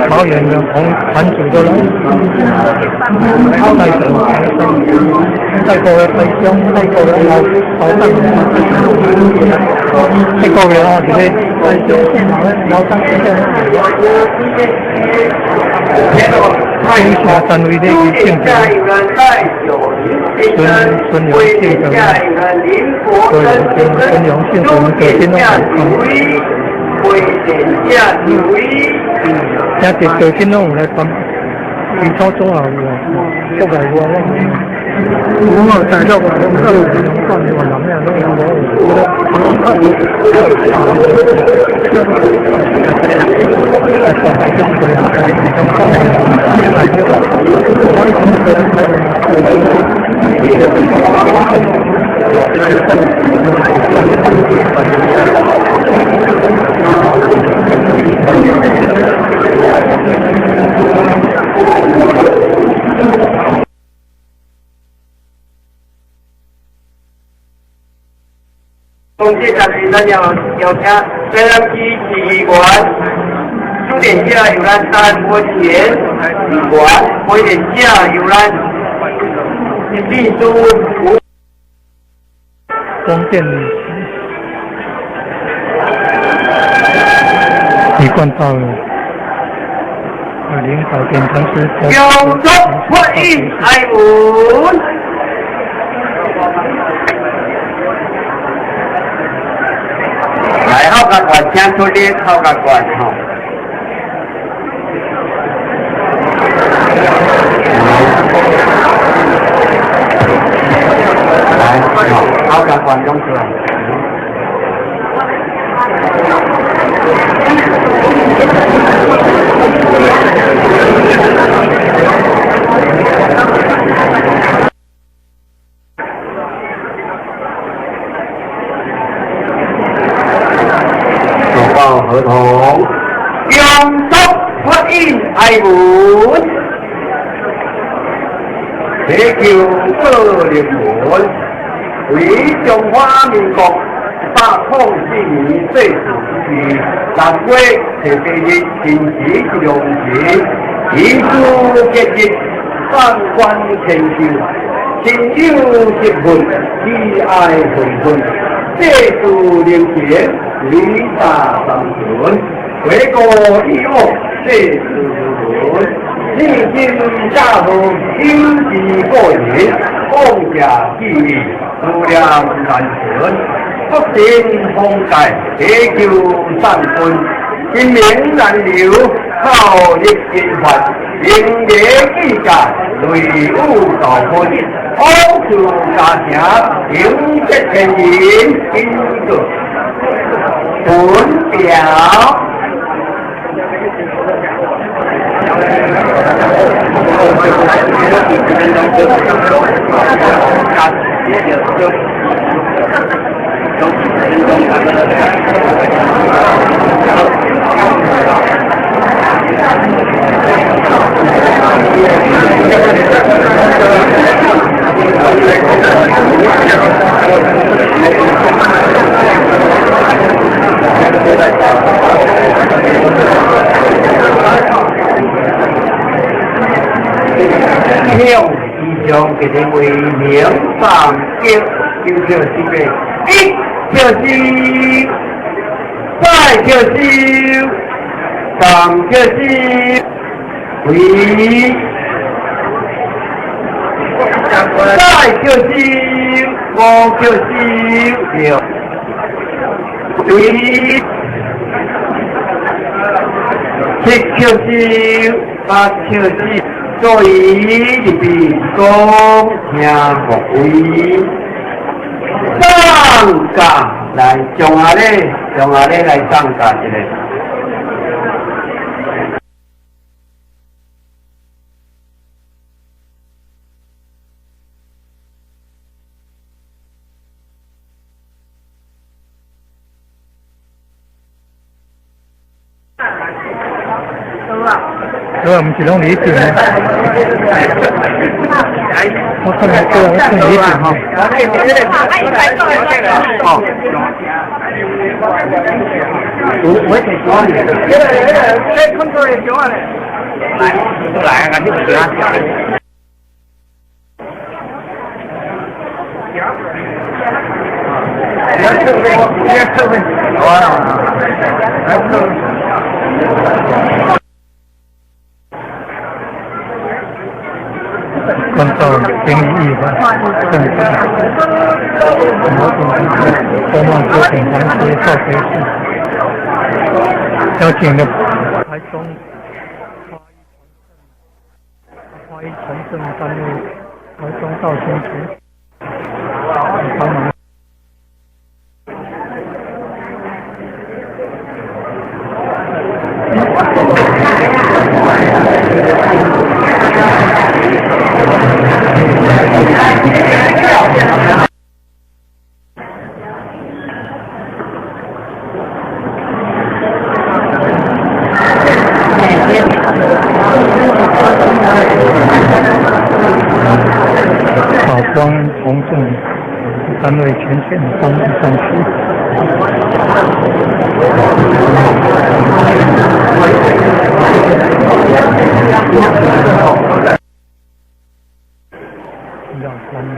桃園的紅團主都來，帶著帶過來台中，帶過來老老闆，帶過來哦，這個台中老闆先生，天下單位的正正，孫孫楊姓的，對，孫孫楊姓的，隔天攏來看。聽著隔天攏有來幫，其他總也有啊，國外有啊，攏有。有啊，大陸啊，攏有，攏有，越南啊，攏有。恭喜咱咱邀邀請台南市市議員，主電者由咱陳文賢議員，陪練者由咱秘書吳。光電一貫道領導點同時。恭祝發印開門。來，好甲官，請出力，好甲官吼。來，好甲官講出來。合同，用足發印開門，祈求過靈門，為中華民國104年歲數是6月28日星期一良辰，以此吉日，萬官千秋，親友結婚，喜愛紛紛，世事靈前。禮大三尊，回國以往世事如輪，天津家父亲自過人，放下記憶，思念難存，福神封界，祈求三軍，金明難留，靠力金發，英烈記甲，雷雨道分，好處家城，迎接天人，金個。本表。以上就是為名三叫，就叫什麼？一就是，再就是，三就是，為，再就是，五就是六，為，七就是，八就是。所以入邊講聽各位，送教來將阿咧，將阿咧來送教一下。對，毋是攏佇彼邊。我看來對，我看佇彼邊吼。哦。我提相咧。那个，看过的相咧。来，来啊！你不啊？观众评议吧，政府，我我望做警察是做回事，邀请的台中花艺传承单位台中道新厨帮忙。宝光宏正单位全线帮上去。绕关了。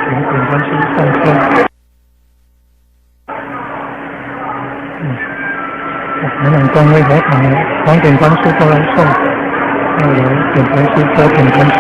请点关师上车。南港光威佛堂黄点关师过来送，要由点传师交点传师。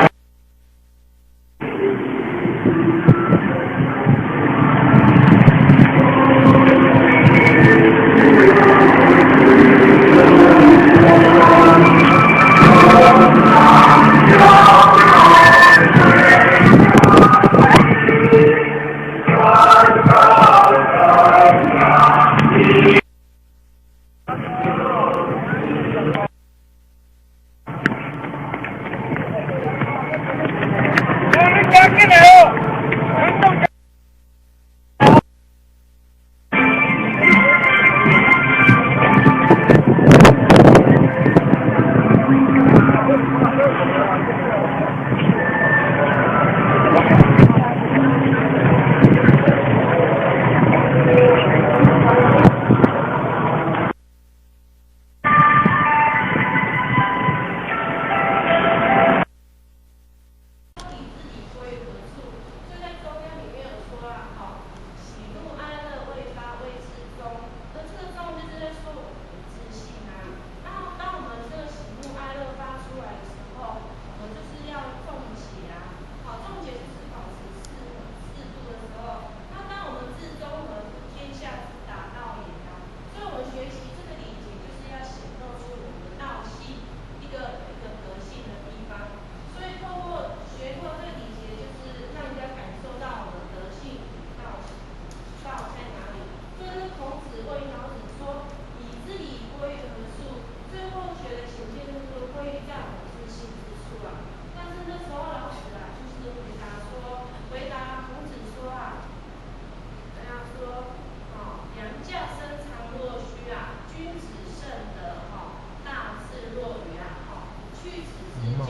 紅帽。